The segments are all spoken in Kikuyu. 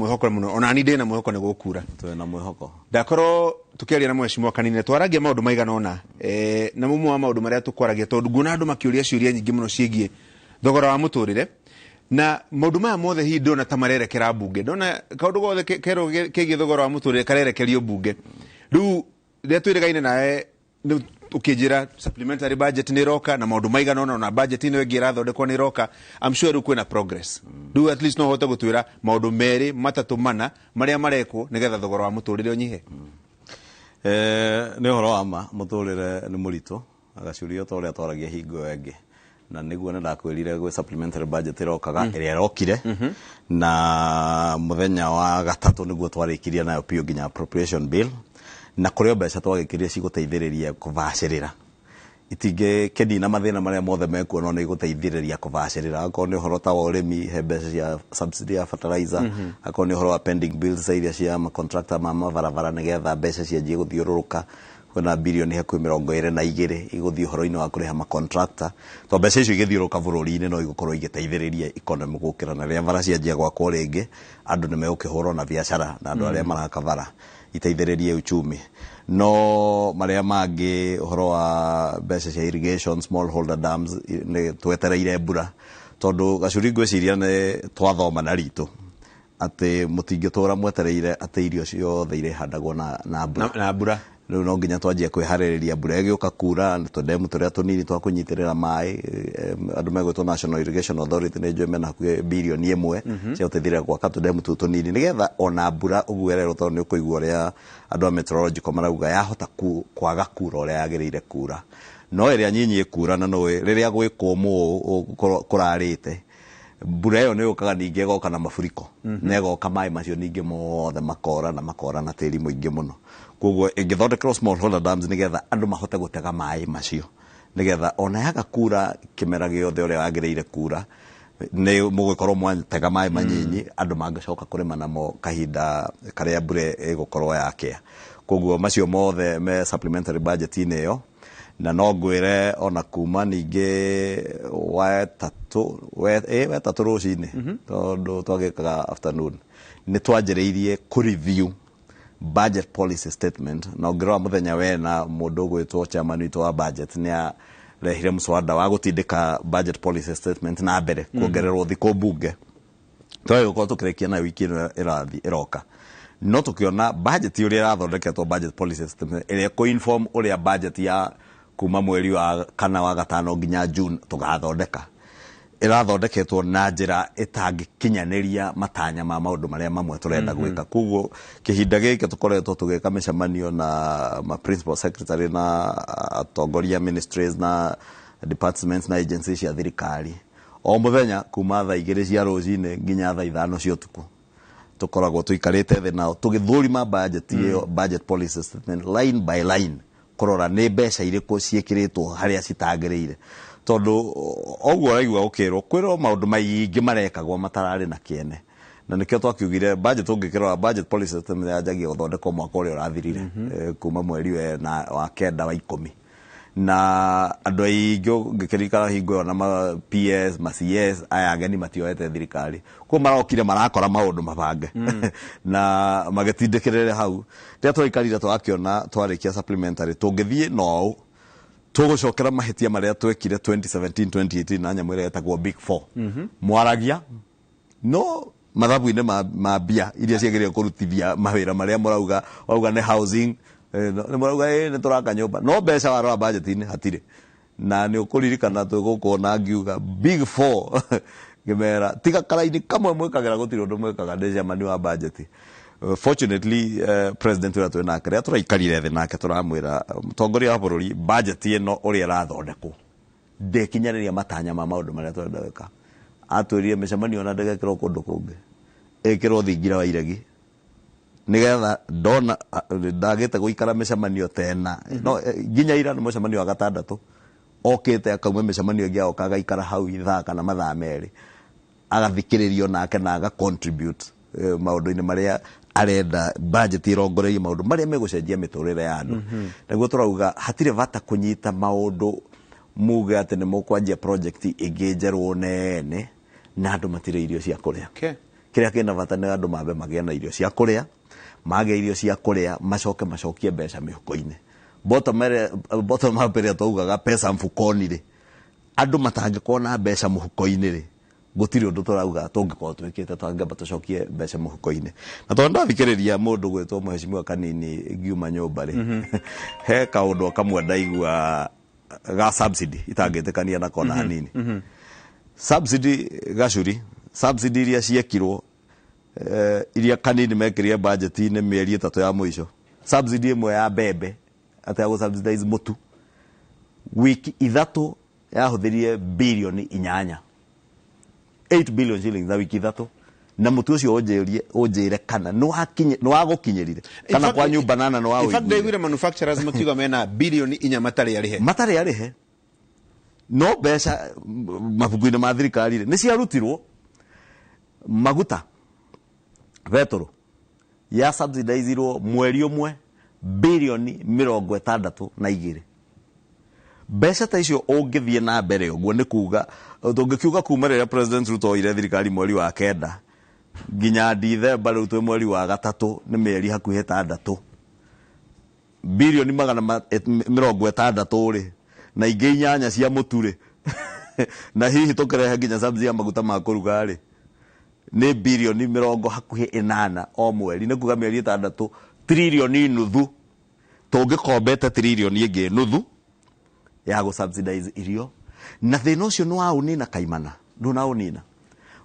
Mwĩhoko mũno, ona ni ndĩna mwĩhoko nĩ gũkura. Twĩna mwĩhoko. Ndakorwo tukiaria na mheshimiwa Kanini, twaragia maũndũ maigana ũna, na mumwe wa maũndũ marĩa tũkwaragia, tondũ nguona andũ makĩũria ciũria nyingĩ mũno ciĩgiĩ thogora wa mũtũrĩre na maũndũ maya mothe, hihi ndona ta marerekera mbunge, ndona kaũndũ gothe kerwo kegiĩ thogora wa mũtũrĩre karerekerio mbunge. Rĩu rĩrĩa twĩrĩgaine nawe nĩ ũkĩnjĩra supplementary budget nĩ ĩroka na maũndũ maigana ũna, na budget ĩno ĩngĩ ĩrathondekwo nĩ ĩroka. I'm sure rĩu kwĩna progress. Rĩu at least no ũhote gũtwĩra maũndũ merĩ, matatũ, mana marĩa marekwo nĩgetha thogora wa mũtũrĩre ũnyihe. Nĩ ũhoro wa ma, mũtũrĩre nĩ mũritũ agacurio ta ũrĩa twaragia hingo ĩyo ĩngĩ, na nĩguo nĩ ndakwĩrire gwĩ supplementary budget ĩrokaga, ĩrĩa ĩrokire na mũthenya wa gatatũ nĩguo twarĩkirie nayo biũ nginya appropriation bill, na kũrĩ o mbeca twagĩkĩrire cigũteithĩrĩria kũbacĩrĩra. Itingĩkĩnina mathĩna marĩa mothe mekuo, no nĩ igũteithĩrĩria kũbacĩrĩra. Akorwo nĩ ũhoro ta wa ũrĩmi, he mbeca cia subsidy ya fertilizer. Akorwo nĩ ũhoro wa pending bills iria cia macontractor ma mabarabara, nĩgetha mbeca cianjie gũthiũrũrũka, kwĩna birioni hakuhĩ 22 igũthiĩ ũhoro-inĩ wa kũrĩha macontractor, to mbeca icio igĩthiũrũrũka bũrũri-inĩ no igũkorwo igĩteithĩrĩria economy gũkĩra. Na rĩrĩa bara cianjia gwakwo rĩngĩ, andũ nĩ megũkĩhũrwo na biacara na andũ arĩa maraka bara, iteithĩrĩrie uchumi. No marĩa mangĩ, ũhoro wa mbeca cia irrigation, smallholder dams, nĩ twetereire mbura, tondũ gacuri ngwĩciria nĩ twathoma na ritũ atĩ mũtingĩtũra mwetereire atĩ irio ciothe irĩhandagwo na mbura. Na mbura. Rĩu no nginya twanjie kwĩharĩrĩria mbura ĩgĩũka kura, tũndemu tũrĩa tũnini twa kũnyitĩrĩra maĩ. Andũ megwĩtwo National Irrigation Authority nĩ njũĩ mena hakuhĩ birioni 1 cia gũteithĩrĩria gwaka tũndemu tũu tũnini, nĩgetha ona mbura ũguo ĩrerwo, tondũ nĩ ũkũigua ũrĩa andũ a meteorological marauga, yahota kwaga kura ũrĩa yagĩrĩire kura, no ĩrĩa nyinyi ĩkura. Na nũĩ rĩrĩa gwĩ kũmũ ũũ kũrarĩte, mbura ĩyo nĩ yũkaga ningĩ ĩgoka na mafuriko, na ĩgoka maĩ macio ningĩ mothe makora na makora na tĩri mũingĩ mũno. Koguo ĩngĩthondekerwo smallholder dams nĩgetha andũ mahote gũtega maĩ macio, nĩgetha ona yaga kura kĩmera gĩothe ũrĩa wagĩrĩire kura, nĩ mũgũkorwo mwatega maĩ manyinyi andũ mangĩcoka kũrĩma namo kahinda karĩa mbura ĩgũkorwo yakĩa. Koguo macio mothe me supplementary budget-inĩ ĩyo. Na no ngwĩre ona kuma ningĩ wetatũ wetatũ rũcinĩ, tondũ twagĩkaga afternoon, nĩ twanjĩrĩirie kũ review budget policy statement. Na ũngĩrora mũthenya wena, mũndũ ũgwĩtwo chairman witũ wa budget nĩ arehire mũswada wa gũtindĩka budget policy statement na mbere kuongererwo thikũ mbunge twagĩ gũkorwo tũkĩrĩkia nayo wiki ĩno ĩrathiĩ ĩroka. No tũkĩona budget ũrĩa ĩrathondeketwo, budget policy statement ĩrĩa ĩkũ-inform ũrĩa budget ya kuma mweri wa kana, wa gatano nginya June tũgathondeka, ĩrathondeketwo na njĩra ĩtangĩkinyanĩria matanya ma maũndũ marĩa mamwe tũrenda gwĩka. Koguo kĩhinda gĩkĩ tũkoretwo tũgĩka mĩcemanio na ma principal secretary na atongoria ministries na departments na agencies cia thirikari o mũthenya kuma thaa 2 cia rũcinĩ nginya thaa 5 cia ũtukũ. Tũkoragwo tũikarĩte thĩ nao tũgĩthũrima budget ĩyo, budget policy statement, line by line, kũrora nĩ mbeca irĩkũ ciĩkĩrĩtwo harĩa citagĩrĩire, tondũ ũguo ũraigua ũkĩrwo kwĩrwo maũndũ maingĩ marekagwo matararĩ na kĩene. Na nĩkĩo twakiugire budget, ũngĩkĩrora budget policy statement yanjagia gũthondekwo mwaka ũrĩa ũrathirire, kuma mweri wa kenda, wa 10, na andũ aingĩ ũngĩkĩririkana hingo ĩyo na ma PS, ma CS aya ageni matioete thirikari kuo, marokire marakora maũndũ mabange na magĩtindĩkĩrĩria hau. Rĩrĩa twaikarire twakĩona twarĩkia supplementary, tũngĩthiĩ no ũũ tũgũcokera mahĩtia marĩa twekire 2017 2018 na nyamũ ĩrĩa ĩtagwo Big Four. Mwaragia no mathabu-inĩ ma mbia iria ciagĩrĩire kũrutithia mawĩra marĩa mũrauga, wauga nĩ housing, nĩ mũrauga nĩ tũraka nyũmba, no mbeca warora budget-inĩ hatirĩ. Na nĩ ũkũririkana twĩ gũkũ na ngiuga Big Four, ngĩmera tiga karaini kamwe mwĩkagĩra, gũtirĩ ũndũ mwĩkaga. Ndĩ chairman wa budget. Fortunately, president ũrĩa twĩ nake, rĩrĩa tũraikarire thĩ nake tũramwĩra, mũtongoria wa bũrũri, budget ĩno ũrĩa ĩrathondekwo ndĩkinyanĩria matanya ma maũndũ marĩa tũrenda gwĩka. Atwĩrire mĩcemanio ona ndĩgekĩrwo kũndũ kũngĩ, ĩkĩrwo thingira wa iregi, nigetha ndona ndagĩte gũikara mĩcemanio tena no nginya ira nĩ mũcemanio wa gatandatũ okĩte, akauma mĩcemanio ĩngĩ, agoka agaikara hau ithaa kana mathaa 2, agathikĩrĩrio nake na aga contribute maũndũ-inĩ marĩa arenda budget ĩrongoreirie, maũndũ marĩa megũcenjia mĩtũrĩre ya andũ. Nĩguo tũrauga hatirĩ bata kũnyita maũndũ muge atĩ nĩ mũkwanjia project ĩngĩ njerũ nene na andũ matirĩ irio cia kũrĩa. Kĩrĩa kĩna bata nĩ andũ mambe magĩe na irio cia kũrĩa, magĩa irio cia kũrĩa macoke macokie mbeca mĩhuko-inĩ. Bottom up ĩrĩa twaugaga pesa mfukoni rĩ, andũ matangĩkorwo na mbeca mũhuko-inĩ rĩ, gũtirĩ ũndũ tũrauga tũngĩkorwo twĩkĩte tũngĩamba tũcokie mbeca mũhuko-inĩ. Na tondũ ndathikĩrĩria mũndũ gwĩtwo mheshimiwa Kanini ngiuma nyũmba rĩ, he kaũndũ kamwe ndaigua ga subsidy itangĩtĩkania nako na hanini. Subsidy gacuri, subsidy iria ciekirwo iria Kanini mekĩrire budget-inĩ mĩeri 3 ya mũico, subsidy ĩmwe ya mbembe atĩ ya gũ-subsidize mũtu, wiki 3 yahũthĩrire bilioni 8, 8 billion shillings na wiki 3. Na mũtu ũcio ũnjĩre kana nĩ wagũkinyĩrire kana kwa nyũmba nana nĩ In fact, waũiguire. Ndaiguire manufacturers makiuga mena bilioni 4 matarĩ arĩhe. Matarĩ arĩhe. No mbeca mabuku-inĩ ma thirikari rĩ, nĩ ciarutirwo. Maguta betũrũ ya subsidizirwo mweri ũmwe bilioni 62. Mbeca ta icio ũngĩthiĩ na mbere ũguo nĩ kuga tũngĩkiuga kuma rĩrĩa President Ruto oire thirikari mweri wa 9 nginya Dithemba rĩu twĩ mweri wa 3, nĩ mĩeri hakuhĩ 6, bilioni magana 60 rĩ, na ingĩ 8 cia mũtu rĩ, na hihi tũkĩrehe nginya subsidy ya maguta ma kũruga rĩ, nĩ bilioni mĩrongo hakuhĩ 8 o mweri. Nĩ kuga mĩeri 6 trilioni nuthu, tũngĩkombete trilioni ĩngĩ nuthu ya gũ subsidize irio. Na thĩna ũcio nĩ waũnina kaimana, ndũnaũnina.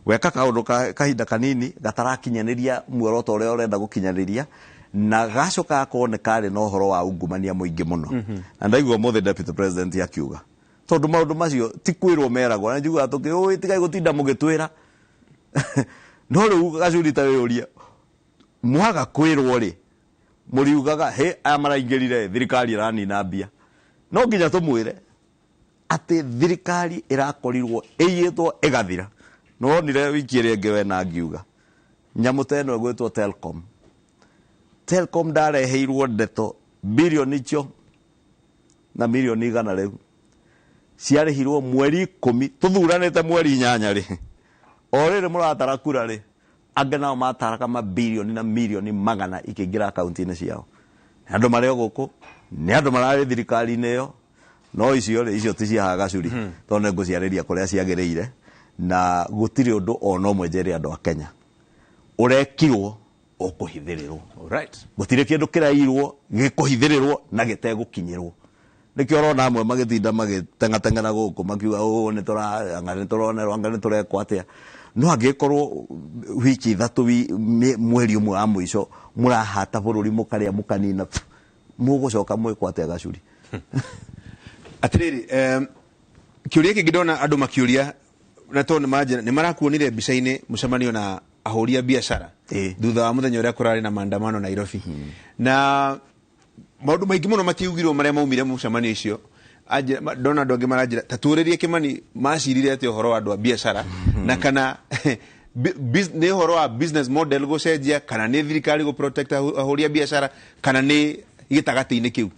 Weka kaũndũ kahinda kanini gatarakinyanĩria muoroto ũrĩa ũrenda gũkinyanĩria, na gacoka gakorwo nĩ karĩ na ũhoro wa ungumania mũingĩ mũno. Na ndaigua ũmũthĩ Deputy President akiuga tondũ maũndũ macio ti kwĩrwo meragwo, na njiguaga tũkĩ tigai gũtinda mũgĩtwĩra. No rĩu gacuri ta wĩyũrie, mwaga kwĩrwo rĩ, mũriugaga he aya maraingĩrire thirikari ĩranina mbia. No nginya tũmwĩre atĩ thirikari ĩrakorirwo ĩiyĩtwo ĩgathira. Nĩwonire wiki ĩrĩa ĩngĩ we na ngiuga nyamũ ta ĩno ĩgwĩtwo Telcom. Telcom ndareheirwo ndeto bilioni icio na milioni 100 rĩu ciarĩhirwo mweri 10, tũthuranĩte mweri 8 rĩ, o rĩrĩ mũratara kura rĩ, angĩ nao mataraga mabilioni na milioni 100 ikĩingĩra akaunti-inĩ ciao. Nĩ andũ marĩ o gũkũ, nĩ andũ mararĩ thirikari-inĩ ĩyo, no icio rĩ, icio ti cia haha gacuri, tondũ nĩ ngũciarĩria kũrĩa ciagĩrĩire, na gũtirĩ ũndũ ona ũmwe njĩre andũ a Kenya ũrekirwo ũkũhithĩrĩrwo. Gũtirĩ kĩndũ kĩrairwo gĩkũhithĩrĩrwo na gĩtegũkinyĩrwo. Nĩkĩo ũrona amwe magĩtinda magĩteng'ateng'era gũkũ makiuga ũũ nĩ anga nĩ tũronerwo, anga nĩ tũrekwo atĩa. No angĩkorwo wiki 3 mweri ũmwe wa mũico mũrahata bũrũri mũkarĩa mũkanina, mũgũcoka mwĩkwo atĩa gacuri? Atĩrĩrĩ, kĩũria kĩngĩ ndona andũ makĩũria na tondũ nĩ marakuonire mbica-inĩ mũcemanio na ahũri a biacara thutha wa mũthenya ũrĩa kũrarĩ na maandamano Nairobi. Na maũndũ maingĩ mũno matiugirwo marĩa maumire mũcemanio icio. Ndona andũ angĩ maranjĩra ta tũrĩrie Kimani macirire atĩ ũhoro wa andũ a biacara na kana nĩ ũhoro wa business model gũcenjia, kana nĩ thirikari gũ protect ahũri a biacara, kana nĩ gĩtagatĩ-inĩ kĩu.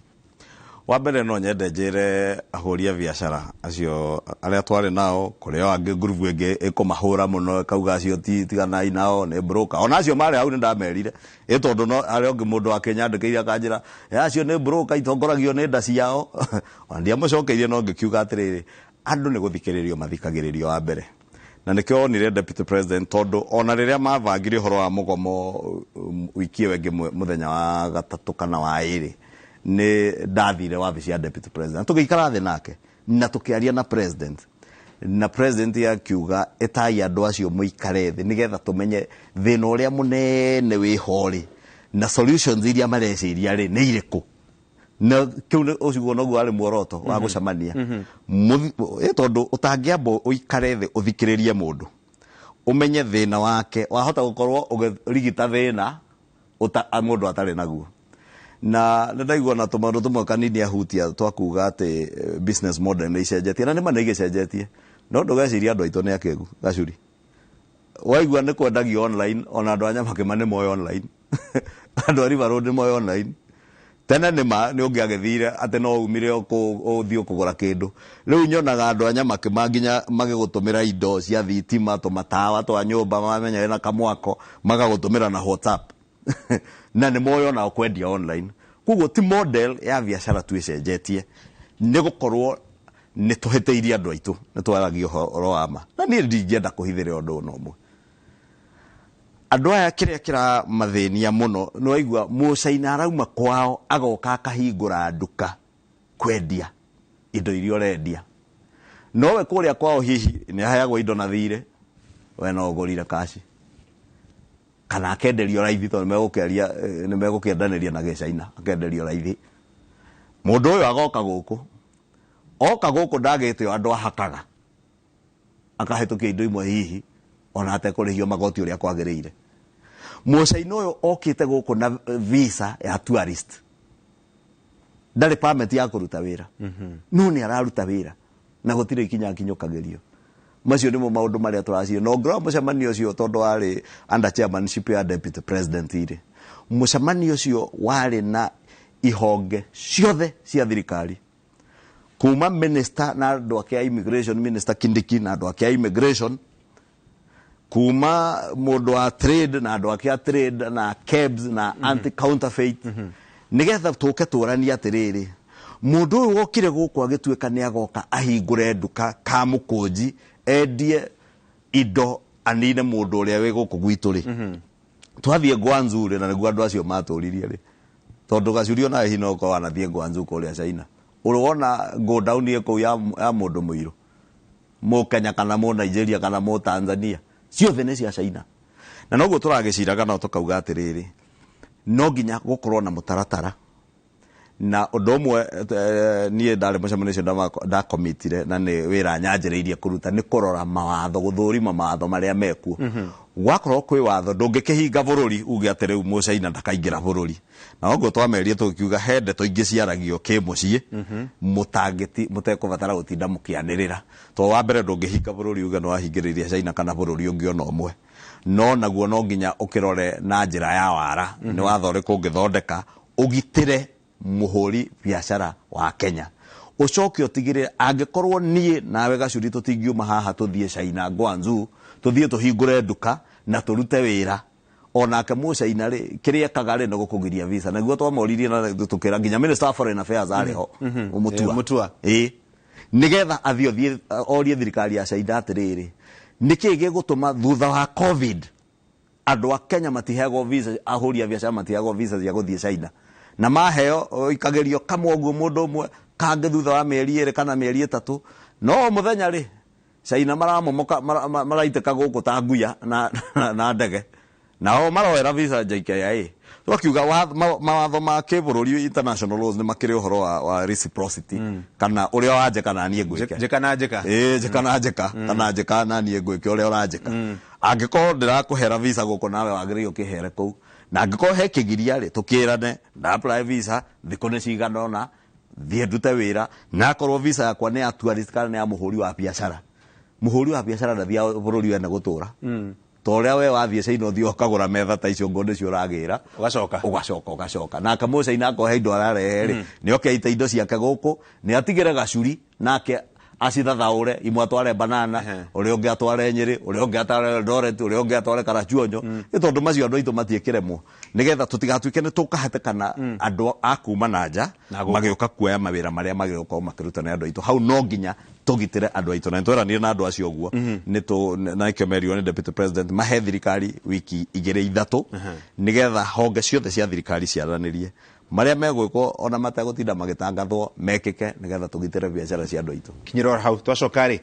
Wa mbere no nyende njĩre ahũri a biacara acio arĩa twarĩ nao, kũrĩ o angĩ ngurubu ĩngĩ ĩkũmahũra mũno ĩkauga acio tiganai nao nĩ broker. Ona acio marĩ hau nĩ ndamerire, ĩ tondũ no arĩa ũngĩ mũndũ akĩnyandĩkĩire akanjĩra, acio nĩ broker itongoragio nĩ nda ciao. Ona ndiamũcokeirie no ngĩkiuga atĩrĩrĩ, andũ nĩ gũthikĩrĩrio mathikagĩrĩrio wa mbere. Na nĩkĩo onire Deputy President, tondũ ona rĩrĩa mabangire ũhoro wa mũgomo wiki ĩyo ĩngĩ mũthenya wa 3 kana wa 2, nĩ ndathire wabici ya Deputy President tũgĩikara thĩ nake na tũkĩaria na President, na President akiuga ĩtai andũ acio mũikare thĩ nĩgetha tũmenye thĩna ũrĩa mũnene wĩho rĩ, na solutions iria mareciria rĩ nĩ irĩkũ. Na kĩu nĩ ũcio noguo warĩ muoroto wa gũcemania. Tondũ ũtangĩamba ũikare thĩ ũthikĩrĩrie mũndũ ũmenye thĩna wake, wahota gũkorwo ũkĩrigita thĩna mũndũ atarĩ naguo. Na nĩ ndaigua na tũmaũndũ tũmwe Kanini ahutia twa kuga atĩ business model nĩ icenjetie, na nĩ ma nĩ igĩcenjetie, no ndũgecirie andũ aitũ nĩ akĩgu gacuri. Waigua nĩ kwendagio online, ona andũ a Nyamakĩma nĩ moĩ online, andũ a River Road nĩ moĩ online. Tene nĩma nĩ ũngĩagĩthire atĩ no umire ũthiĩ ũkũgũra kĩndũ. Rĩu nyonaga andũ a Nyamakĩma nginya magĩgũtũmĩra indo cia thitima, tũmatawa twa nyũmba, mamenya wĩna kamwako, magagũtũmĩra na WhatsApp. Na nĩ moĩ onao kwendia online. Koguo ti model ya biacara tu ĩcenjetie, nĩ gũkorwo nĩ tũhĩtĩirie andũ aitũ, nĩ twaragia ũhoro wa ma. Na niĩ ndingĩenda kũhithĩrĩra ũndũ ona ũmwe. Andũ aya kĩrĩa kĩramathĩnia mũno nĩ waigua mũcaina arauma kwao agoka akahingũra nduka kwendia indo iria ũrendia. Nowe kũrĩa kwao hihi nĩ aheagwo indo na thirĩ, we no ũgũrire kaci. Kana akenderio raithi tondũ nĩ megũkĩendanĩria na gĩcaina, akenderio raithi. Mũndũ ũyũ agoka gũkũ, oka gũkũ ndagĩte o andũ ahakaga, akahĩtũkia indo imwe hihi ona atekũrĩhio magoti ũrĩa kwagĩrĩire. Mũcaina ũyũ okĩte gũkũ na visa ya tourist, ndarĩ permit ya kũruta wĩra, no nĩ araruta wĩra na gũtirĩ ikinya akinyũkagĩrio. Macio nĩmo maũndũ marĩa tũraciria. Na ũngĩrora mũcemanio ũcio tondũ warĩ under chairmanship ya deputy president rĩ, mũcemanio ũcio warĩ na ihonge ciothe cia thirikari, kuma minister na andũ ake a immigration, Minister Kindiki na andũ ake a immigration, kuma mũndũ wa trade na andũ ake a trade na KEBS na anti counterfeit, nĩgetha tũke tũranie atĩrĩrĩ, mũndũ ũyũ wokire gũkũ agĩtuĩka nĩ agoka ahingũre nduka Kamũkũnji endie indo anine mũndũ ũrĩa wĩ gũkũ gwitũ rĩ. Twathiĩ Guangzhou rĩ, na nĩguo andũ acio matũririe rĩ, tondũ gacurio nawe hihi no ũkorwo wanathiĩ Guangzhou kũrĩa China, ũrĩ wona go down ĩ kũu ya mũndũ mũirũ, Mũkenya kana mũ Nigeria kana mũ Tanzania, ciothe nĩ cia China. Na noguo tũragĩciraga no tũkauga atĩrĩrĩ, no nginya gũkorwo na mũtaratara. Na ũndũ ũmwe niĩ ndarĩ mũcemanio ũcio ndakomitire na nĩ wĩra nyanjĩrĩirie kũruta nĩ kũrora mawatho, gũthũrima mawatho marĩa mekuo. Gwakorwo kwĩ watho ndũngĩkĩhinga bũrũri uge atĩ rĩu mũcaina ndakaingĩra bũrũri. Na ũguo twamerie tũkiuga he ndeto ingĩ ciaragio kĩmũciĩ mũtangĩti mũtekũbatara gũtinda mũkĩanĩrĩra. To wa mbere ndũngĩhinga bũrũri uge nĩ wahingĩrĩria China kana bũrũri ũngĩ ona ũmwe. No naguo no nginya ũkĩrore na njĩra ya wara, nĩ watho ũrĩkũ ũngĩthondeka ũgitĩre mũhũri biacara wa Kenya. Ũcoke ũtigĩrĩre angĩkorwo niĩ nawe Gacuri tũtingiuma haha tũthiĩ China Guangzhou, tũthiĩ tũhingũre nduka na tũrute wĩra, onake mũcaina rĩ kĩrĩa ekaga rĩ nĩ gũkũgiria visa. Nĩguo twamoririe na tũkĩra nginya Minister of Foreign Affairs arĩ ho, Mutua. Mutua. Ĩĩ. Nĩgetha athiĩ orie thirikari ya China atĩrĩrĩ, nĩkĩĩ gĩgũtũma thutha wa COVID andũ a Kenya matiheagwo visa, ahũri a biacara matiheagwo visa cia gũthiĩ China, na maheo ikagerio kamwe ũguo mũndũ ũmwe kangĩ thutha wa mĩeri 2 kana mĩeri 3, no mũthenya rĩ China maramomoka, maraitĩka gũkũ ta nguya na ndege, nao maroera visa JKIA. Twakiuga mawatho ma kĩbũrũri international laws nĩ makĩrĩ ũhoro wa reciprocity, kana ũrĩa wanjĩka na niĩ ngwĩke. Njĩka na njĩka. Ĩĩ, njĩka na njĩka, kana njĩka na niĩ ngwĩke ũrĩa ũranjĩka. Angĩkorwo ndĩrakũhera visa gũkũ nawe wagĩrĩirwo ũkĩhere kũu, na angĩkorwo he kĩgiria rĩ tũkĩrane, nda apply visa thikũ nĩ cigana ũna, thiĩ ndute wĩra, na akorwo visa yakwa nĩ ya tourist kana nĩ ya mũhũri wa biacara, mũhũri wa biacara ndathiaga bũrũri wene gũtũra. Ta ũrĩa we wathiĩ China ũthiĩ ũkagũra metha ta icio ngo nĩcio ũragĩra. Ũgacoka. Ũgacoka, ũgacoka. Nake mũcaina akorwo he indo ararehe rĩ, nĩ oke aite indo ciake gũkũ, nĩ atigĩre gacuri, nake acithathaũre, imwe atware banana, ũrĩa ũngĩ atware Nyĩrĩ, ũrĩa ũngĩ atware Eldoret, ũrĩa ũngĩ atware Karachuonyo. Nĩ tondũ macio andũ aitũ matiĩkĩremwo, nĩgetha tũtigatuĩke nĩ tũkahatĩkana andũ a kuma na nja Na gũkũ. magĩũka kuoya mawĩra marĩa magĩrĩirwo gũkorwo makĩrutwo nĩ andũ aitũ. Hau no nginya tũgitĩre andũ aitũ, na nĩtweranire na andũ acio ũguo. Na nĩkĩo merirwo nĩ Deputy President mahe thirikari wiki 2 3, nĩgetha honge ciothe cia thirikari ciaranĩrie marĩa megwĩkwo ona mategũtinda magĩtangathwo mekĩke, nĩgetha tũgitĩre biacara cia andũ aitũ. Kinyĩra oro hau twacoka rĩ,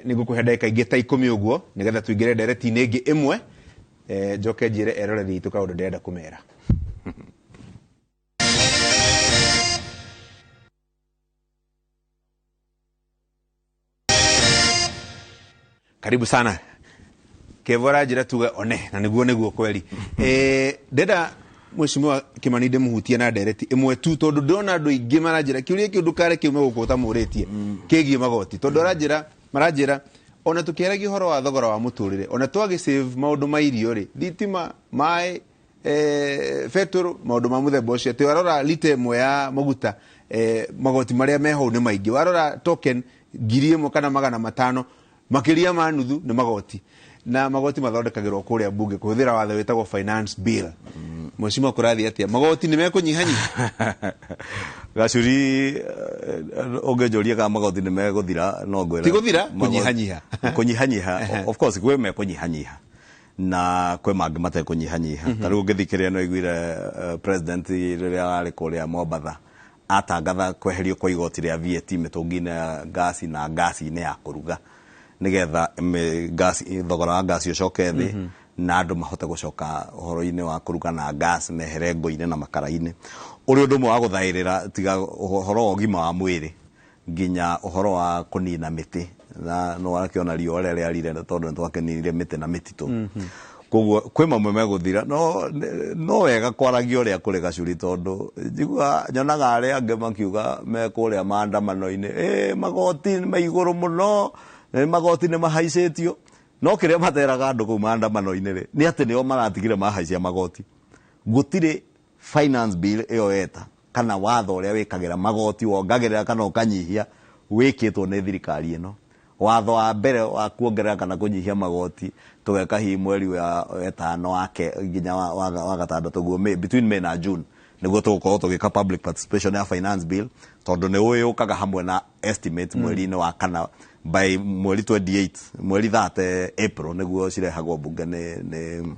nĩngũkũhe ndagĩka ingĩ ta 10 ũguo nĩgetha tũingĩre ndereti-inĩ ĩngĩ ĩmwe, njoke njĩre eroreri aitũ kaũndũ ndĩrenda kũmera. Karibu sana. Kevora njĩra tuge one na nĩguo nĩguo kweri. Ndĩrenda Mheshimiwa Kimani ndĩmũhutie na ndereti ĩmwe tu, tondũ ndĩrona andũ aingĩ maranjĩra kĩũria kĩu ndũkare kiume gũkũ ũtamũrĩtie kĩgiĩ magoti, tondũ maranjĩra ona tũkĩaragia ũhoro wa thogora wa mũtũrĩre, ona twagĩ save maũndũ ma irio rĩ, thitima, maĩ, Betũrũ maũndũ ma mũthemba ũcio, atĩ warora lita ĩmwe ya maguta, magoti marĩa meho nĩ maingĩ. Warora token 1,000 kana 500, makĩria ma nuthu nĩ magoti, na magoti mathondekagĩrwo kũrĩa bunge kũhũthĩra watho wĩtagwo finance bill. Mheshimiwa, kũrathiĩ atĩa? Magoti nĩ mekũnyihanyiha? Gacuri, ũngĩnjũria kana magoti nĩ megũthira, no ngwĩre Ti gũthira, kũnyihanyiha. Kũnyihanyiha, of course, kwĩ mekũnyihanyiha na kwĩ mangĩ matekũnyihanyiha. Ta rĩu ũngĩthikĩrĩria, no iguire president rĩrĩa ararĩ kũrĩa Mombatha atangatha kweherio kwa igoti rĩa VAT mĩtũngi-inĩ ya ngasi na ngasi-inĩ ya kũruga, nĩgetha ngasi, thogora wa ngasi ũcoke thĩ na andũ mahote gũcoka ũhoro-inĩ wa kũruga na gas, mehere ngũ-inĩ na makara-inĩ, ũrĩ ũndũ ũmwe wa gũthaĩrĩra tiga ũhoro wa ũgima wa mwĩrĩ, nginya ũhoro wa kũnina mĩtĩ, na no wakĩona riũa ũrĩa rĩarire tondũ nĩ twakĩninire mĩtĩ na mĩtitũ. Koguo kwĩ mamwe megũthira, no wega kwaragia ũrĩa kũrĩ, Gacuri, tondũ njigua nyonaga arĩa angĩ makiuga me kũrĩa maandamano-inĩ, ĩ magoti nĩ me igũrũ mũno, magoti nĩ mahaicĩtio, no kĩrĩa materaga andũ kũu maandamano-inĩ rĩ, nĩ atĩ nĩo maratigire mahaicia magoti. Gũtirĩ finance bill ĩyo eta kana watho ũrĩa wĩkagĩra magoti, wongagĩrĩra kana ũkanyihia, wĩkĩtwo nĩ thirikari ĩno. Watho wa mbere wa kuongerera kana kũnyihia magoti tũgeka hihi mweri wa ĩtano wake nginya wa gatandatũ guo, May, between May na June, nĩguo tũgũkorwo tũgĩka public participation ya finance bill, tondũ nĩ ũĩ ũkaga hamwe na estimate mweri-inĩ wa kana, by mweri 28, mweri 30 April nĩguo cirehagwo bunge nĩ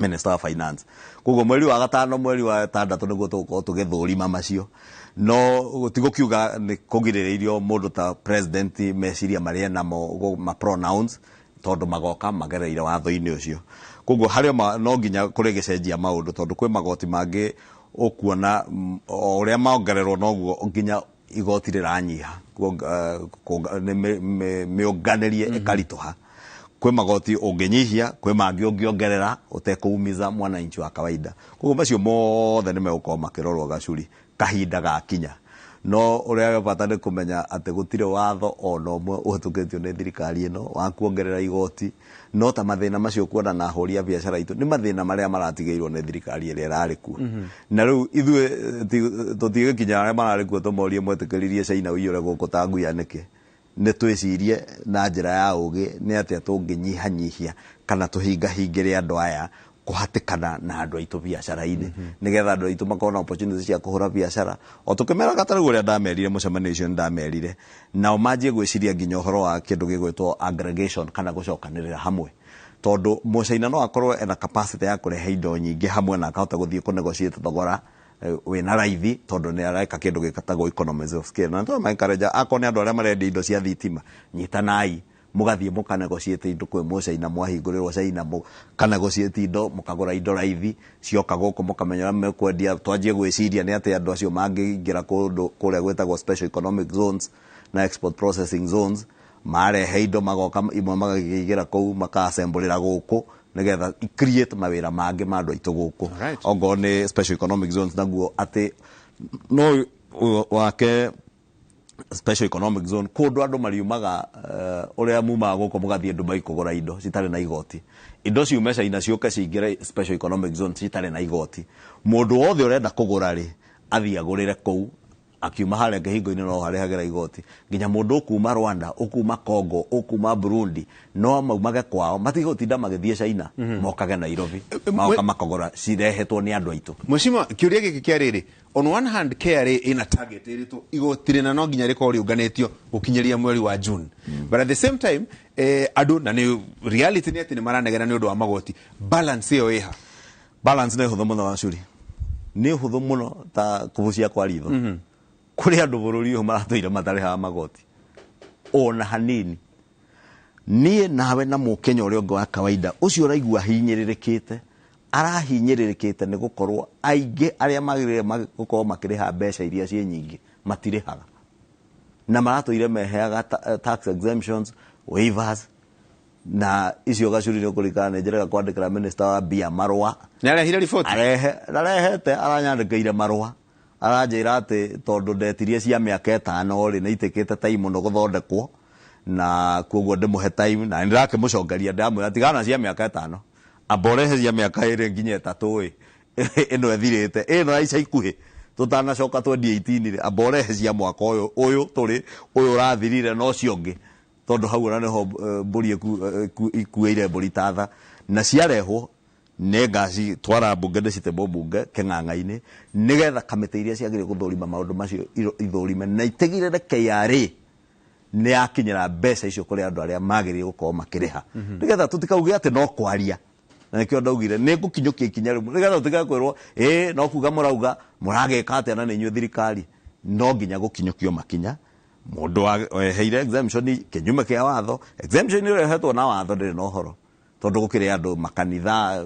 Minister wa Finance. Koguo mweri wa gatano, mweri wa ĩtandatũ nĩguo tũgũkorwo tũgĩthũrima macio, no tigũkiuga nĩ kũgirĩrĩirio mũndũ ta president meciria marĩa namo ma pronounce, tondũ magoka magereire watho-inĩ ũcio. Koguo harĩa no nginya kũrĩ gĩcenjia maũndũ, tondũ kwĩ magoti mangĩ ũkuona o ũrĩa maongererwo noguo nginya igoti rĩranyiha, nĩ mĩũnganĩrie ĩkaritũha. Kwĩ magoti ũngĩnyihia, kwĩ mangĩ ũngĩongerera ũtekũumiza mwananchi wa kawaida. Koguo macio mothe nĩ megũkorwo makĩrorwo, Gacuri, kahinda gakinya. No ũrĩa wĩ bata nĩ kũmenya atĩ gũtirĩ watho ona ũmwe ũhĩtũkĩtio nĩ thirikari ĩno wa kuongerera igoti, no ta mathĩna macio kuona na ahũri a biacara itũ nĩ mathĩna marĩa maratigĩirwo nĩ thirikari ĩrĩa ĩrarĩ kuo. Na rĩu ithuĩ tũtigĩkinya arĩa mararĩ kuo tũmorie mwetĩkĩririe China ũiyũre gũkũ ta nguya nĩkĩ. Nĩ twĩcirie na njĩra ya ũgĩ nĩ atĩa tũngĩnyihanyihia kana tũhingahingĩre andũ aya kũhatĩkana na andũ aitũ biacara-inĩ, nĩgetha andũ aitũ makorwo na opportunity cia kũhũra biacara o tũkĩmeraga. Ta rĩu ũrĩa ndamerire mũcemanio ũcio, nĩ ndamerire nao manjie gwĩciria nginya ũhoro wa kĩndũ gĩgwĩtwo aggregation kana gũcokanĩrĩra hamwe, tondũ mũcaina no akorwo ena capacity ya kũrehe indo nyingĩ hamwe na akahota gũthiĩ kũnegotiate thogora wĩna raithi, tondũ nĩ areka kĩndũ gĩtagwo economies of scale. Na nĩ encourage akorwo nĩ andũ arĩa marendia indo cia thitima, nyitanai mũgathiĩ mũkanegotiate indo kwĩ mũcaina, mwahingũrĩrwo China mũkanegotiate indo, mũkagũra indo raithi, cioka gũkũ mũkamenya ũrĩa mekwendia. Twanjie gwĩciria nĩ atĩ andũ acio mangĩingĩra kũndũ kũrĩa gwĩtagwo special economic zones na export processing zones, marehe indo magoka imwe magakĩigĩra kũu, makaassemblĩra gũkũ, nĩgetha create mawĩra mangĩ ma andũ aitũ gũkũ. Ongorwo nĩ special economic zones, naguo atĩ no wake special economic zone kũndũ andũ mariumaga, ũrĩa mumaga gũkũ mũgathiĩ Dubai kũgũra indo citarĩ na igoti, indo ciume China ciũke cingĩre special economic zone citarĩ na igoti. Mũndũ wothe ũrenda kũgũra rĩ, athiĩ agũrĩre kũu, akiuma harĩa kĩhingo-inĩ no harĩhagĩra igoti. Nginya mũndũ ũkuma Rwanda, ũkuma Congo, ũkuma Burundi, no maumage kwao, matigũtinda magĩthiĩ China, mokage Nairobi, magoka makagũra cirehetwo nĩ andũ aitũ. Mheshimiwa, kĩũria gĩkĩ kĩa rĩrĩ, on one hand KRA ĩna target ĩrĩtwo igoti rĩna no nginya rĩkorwo rĩũnganĩtio gũkinyĩria mweri wa June, but at the same time andũ, na nĩ reality nĩ atĩ nĩ maranegena nĩ ũndũ wa magoti. Balance ĩyo ĩha? Balance nĩ hũthũ mũno, Wacuri, nĩ hũthũ mũno ta kũbucia kwa ritho. Kũrĩ andũ bũrũri ũyũ maratũire matarĩhaga magoti ona hanini. Niĩ nawe na mũkenya ũrĩa ũngĩ wa kawaida ũcio ũraigua hinyĩrĩrĩkĩte, arahinyĩrĩrĩkĩte nĩ gũkorwo aingĩ arĩa magĩrĩire gũkorwo makĩrĩha mbeca iria ciĩ nyingĩ matirĩhaga, na maratũire meheaga tax exemptions, waivers na icio. Gacuri, nĩ ũkũririkana nĩ njĩraga kwandĩkĩra minister wa mbia marũa. Nĩ arehire riboti? Arehe, arehete, aranyandĩkĩire marũa, aranjĩra atĩ tondũ ndetirie cia mĩaka 5 rĩ, nĩ itĩkĩte time mũno gũthondekwo, na koguo ndĩmũhe time. Na nĩndĩrakĩmũcokeria, ndĩramwĩra tigana cia mĩaka 5. Amba ũrehe cia mĩaka 2 nginya 3 ĩ ĩno ĩthirĩte ĩno ya ica ikuhĩ tũtanacoka 2018 rĩ, amba ũrehe cia mwaka ũyũ ũyũ tũrĩ ũyũ ũrathirire na ũcio ũngĩ, tondũ hau ona nĩho mbũri ikuĩire mbũri tatha na ciarehwo nĩ ngacitwara mbunge ndĩcitemwo mbunge kĩng'ang'a-inĩ nĩgetha kamĩtĩ iria ciagĩrĩire gũthũrima maũndũ macio ithũrime na itigĩrĩre KRA nĩ yakinyĩra mbeca icio kũrĩ andũ arĩa magĩrĩire gũkorwo makĩrĩha, nĩgetha tũtikauge atĩ no kwaria. Na nĩkĩo ndaugire nĩ ngũkinyũkia ikinya rĩmwe nĩgetha tũtige kwĩrwo ĩ no kuga mũrauga mũragĩka atĩa na nĩ inyuĩ thirikari. No nginya gũkinyũkio makinya mũndũ weheire exemption kĩnyume kĩa watho. Exemption ĩrehetwo na watho ndĩrĩ na ũhoro, tondũ gũkĩrĩ andũ makanitha,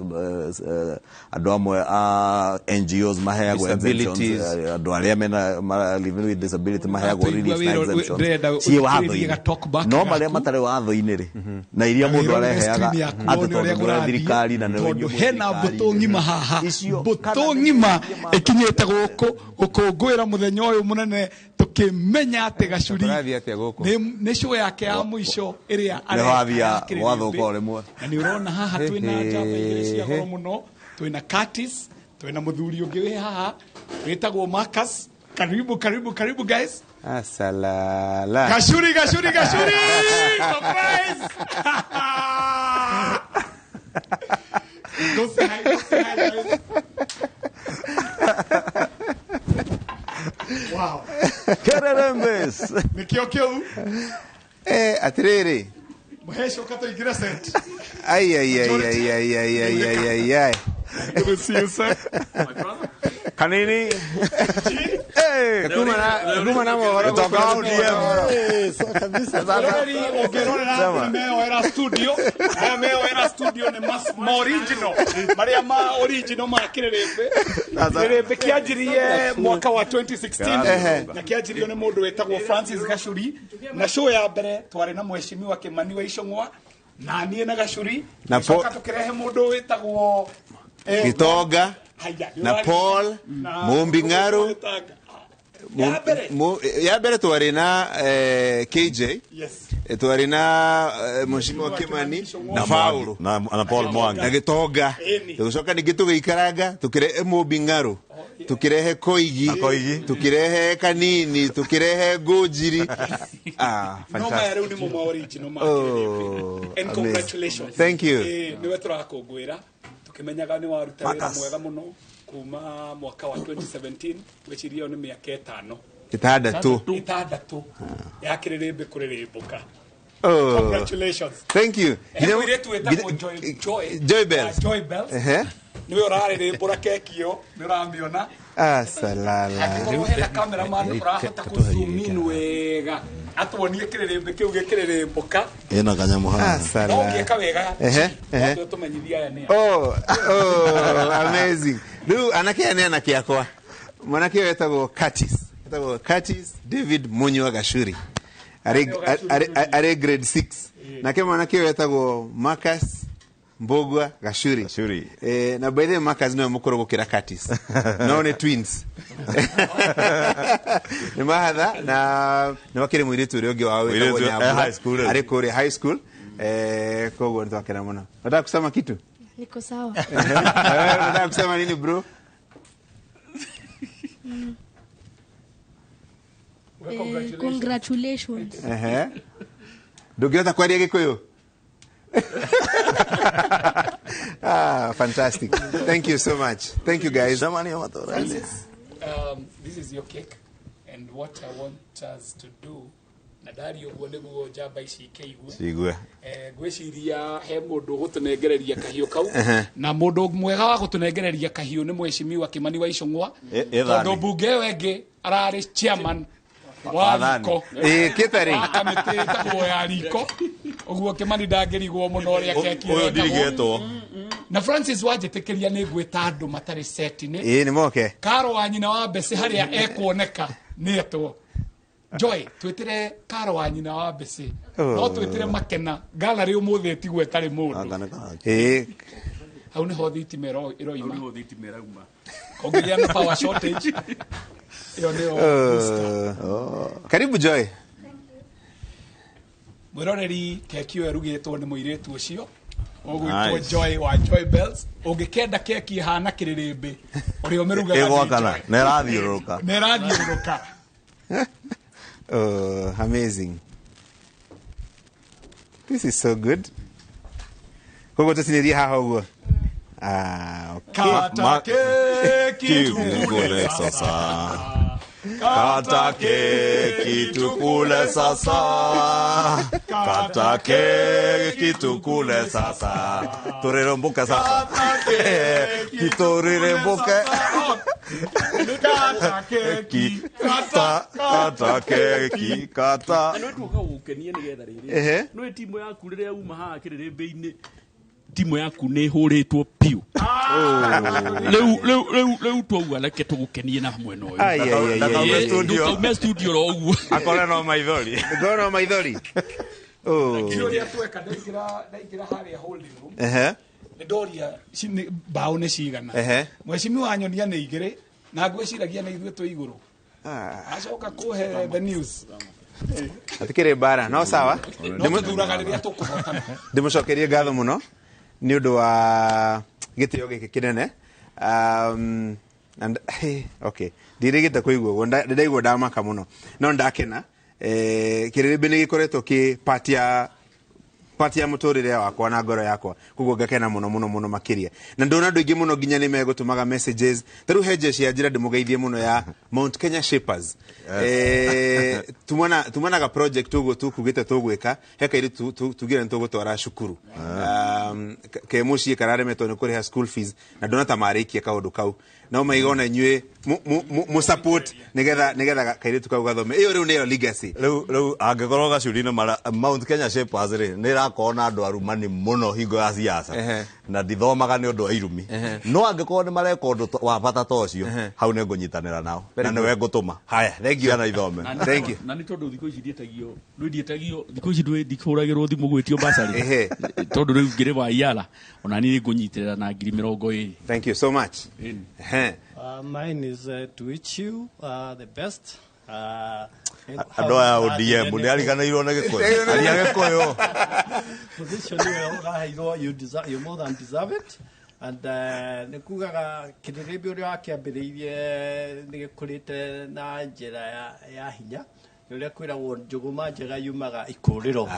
andũ amwe a NGOs maheagwo exemptions, andũ arĩa mena living with disability maheagwo relief na exemptions ciĩ watho-inĩ, no marĩa matarĩ watho-inĩ rĩ na iria mũndũ areheaga atĩ tondũ mũrĩ thirikari na tondũ hena mbũtũ ng'ima haha, mbũtũ ng'ima ĩkinyĩte gũkũ gũkũngũĩra mũthenya ũyũ mũnene, tukimenya ati Gacuri ni show yake ya mwisho iria arehathia gwathuka rimwe. Na ni urona haha twina njamba igiri cia goro muno, twina Curtis, twina muthuri ungi wi haha witagwo Marcus. Karibu karibu karibu guys. Asalala. Gacuri Gacuri Gacuri. Surprise. Go say hi, go say hi guys. Wow. Kererembes. Nikio kiu. Atiriri. Muhesho kato igira set. Ai ai ai ai ai ai ai ai ai ai. Good to see you, sir. My brother. Kanini. Eh, kuma na mohoro kutoka ODM. Eh, sawa kabisa. Rori ongerora meoera studio. Aya meoera studio ni ma original. Maria ma original ma kirerembe. Kirerembe kianjirie mwaka wa 2016 na kianjirio ni mundu wetagwo Francis Gacuri, na show ya mbere twari na mheshimiwa Kimani wa Icũng'wa na nie na Gacuri na tukirehe mundu wetagwo Gitonga na Paul Mumbi Ng'aru. Ya mbere twari na KJ. Yes. Twari na mheshimiwa Kimani na Paulo na Paul Mwangi na Gitonga. Tugicoka ningĩ tũgĩikaranga tukirehe Mumbi Ng'aru, tukirehe Koigi, tukirehe Kanini, tukirehe Ngũnjiri. Ah, fantastic. No, rĩu nĩ mo original ma. And congratulations. Thank you. Niwe tũrakũngũĩra tukimenyaga ni waruta wĩra mwega mũno kuma mwaka wa 2017 gwĩciria nĩ mĩaka 5 6 ya kĩrĩrĩmbĩ kũrĩrĩmbũka. Congratulations. Thank you. Joy Bells. Joy Bells. Niwe ũrarĩrĩmbũra keki ĩyo, nĩ ũramĩona. Asalala. Angĩkorwo hena cameraman ũrahota kũ-zoom in wega atuonie kĩrĩrĩmbĩ kĩu gĩkĩrĩrĩmbũka. Ĩna kanyamũ haha. No ũngĩka wega. Ehe. Tũmenyithia aya nĩ. Oh, amazing. Rĩu anake aya nĩ anake akwa. Mwanake ũyũ etagwo Curtis. Etagwo Curtis David Munyua Gacuri. Arĩ grade 6. Nake mwanake ũyũ etagwo Marcus Mbogwa Gacuri. Na by the way Marcus niwe mũkũrũ gũkĩra Curtis. No nĩ twins. Nĩ mahatha na nĩ wakĩrĩ mũirĩtu ũrĩa ũngĩ wao wĩtagwo Nyambura. Arĩ kũrĩa high school. Koguo nĩ twakena mũno. Unataka kusema kitu? Niko sawa. Unataka kusema nini bro? Congratulations. Ndũngĩhota kwaria Gĩkũyũ? Ah, fantastic. Thank you so much. Thank you guys. Francis, this is your cake, and what I want us to do na ndario guo niguo njamba ici ikeigue ngwiciria he mundu gutunengereria kahiu kau, na mundu mwega wa gutunengereria kahiu ni mheshimiwa Kimani wa Icũng'wa, tondu mbunge ĩyo ĩngĩ ararĩ chairman wa riko kitari kamĩtĩ ĩtagwo ya riko, ũguo Kimani ndangĩrigwo mũno ũrĩa keki ũyũ ndirigĩtwo. Na Francis wanjĩtĩkĩria nĩ ngwĩta andũ matarĩ set-inĩ. Ĩĩ nĩ moke. Karo wa nyina wa Mbeci harĩa ekuoneka nĩ etwo Joy, twĩtĩre Karo wa nyina wa Mbeci. No twĩtĩre Makena gallery ũmũthĩ ĩtigwo ĩtarĩ mũndũ. Ĩĩ hau nĩho thitima ĩroima. Hau nĩho thitima ĩrauma. Kũngĩgĩa na power shortage ĩyo nĩyo booster. Karibu Joy. Mwĩroreri, keki ĩyo ĩrugĩtwo nĩ mũirĩtu ũcio Ũgwĩtwo Nice. Joy wa Joy Bells. Ũngĩkenda keki ĩhana kĩrĩrĩmbĩ ũrĩa ũmĩrugaga nĩ Ĩgwakana Joy. na ĩrathiũrũrũka. Na ĩrathiũrũrũka. Oh, amazing. This is so good. Koguo tũcinĩrie haha ũguo. Ah, okay. Kata keki Tukule sasa. Kata keki tukule sasa. Kata keki tukule sasa. Turerembuke sasa. Kiturerembuke. Kata keki. Kata kata keki kata. Na nä tuoka gå nä getha rä Ehe. rä nä timå yaku rä rä a uma haha kä rä rä mbä-inä timå yaku nä hå rä two biå rä u twauga reke tå gå kenie na mwena å Ai, ai, ai, ai, Ndakaume ai. studio. Ndũkaume studio ro ũguo. Akore no maithori. Ngoro maithori. Oh. Ũrĩa tweka ndaingĩra harĩa holding room. Ehe. Nĩ ndoria mbaũ nĩ cigana. Ehe. Mheshimiwa anyonia nĩ igĩrĩ na ngwĩciragia nĩ ithuĩ twĩ igũrũ. Acoka kũhe the news. Atikĩrĩ mbara no sawa. No tũthuraga rĩrĩa tũkũhotana. Ndĩmũcokerie ngatho mũno nĩ ũndũ wa gĩtĩo gĩkĩ kĩnene. And okay, ndirĩgĩte kũigua ũguo, ndĩraigua ndamaka mũno no ndakena. Kĩrĩrĩmbĩ nĩ gĩkoretwo kĩ part ya mũtũrĩre wakwa na ngoro yakwa, koguo ngakena mũno mũno mũno makĩria. Na ndona andũ aingĩ mũno nginya nĩ megũtũmaga messages. Ta rĩu he jeshi ya njĩra ndĩmũgeithie mũno ya Mount Kenya Shapers. Tumanaga project ũguo tukugĩte tũgwĩka, he kairĩtu tugire nĩ tũgũtwara cukuru. Ke mũciĩ kararemetwo nĩ kũrĩha school fees na ndona ta marĩkia kaũndũ kau. No maiga ona inyuĩ mũ support nĩgetha kairĩtu kau gathome. Ĩyo rĩu nĩyo legacy. Rĩu angĩkorwo gacuri-inĩ mara Mount Kenya Shapers rĩ nĩ ĩrakorwo na andũ arumani mũno hingo ya siasa na ndithomaga nĩ ũndũ wa irumi, no angĩkorwo nĩ mareka ũndũ wa bata ta ũcio, hau nĩ ngũnyitanĩra nao na nĩwe ngũtũma. Haya, thank you. Ciana ithome. Thank you. Na nä tondå thikå ici ndietagio rä ndietagio thikå ici ndihåragä rwo thimå gwä tio basarĩ Ehe. tondå rä u ngä rä wa iara ona niä ngå nyitä rä ra na 20,000. Thank you so much. Ehe. Mine is to wish you the best. Andũ aya ODM nĩ ariganĩirwo nĩ Gĩkũyũ. Aria Gĩkũyũ. Position ĩyo ũraheirwo, you deserve, you more than deserve it. And nĩ kugaga kĩrĩrĩmbĩ ũrĩa wakĩambĩrĩirie nĩ gĩkũrĩte na njĩra ya hinya. Nĩ ũrĩa kwĩragwo njũgũma njega yumaga ikũrĩro.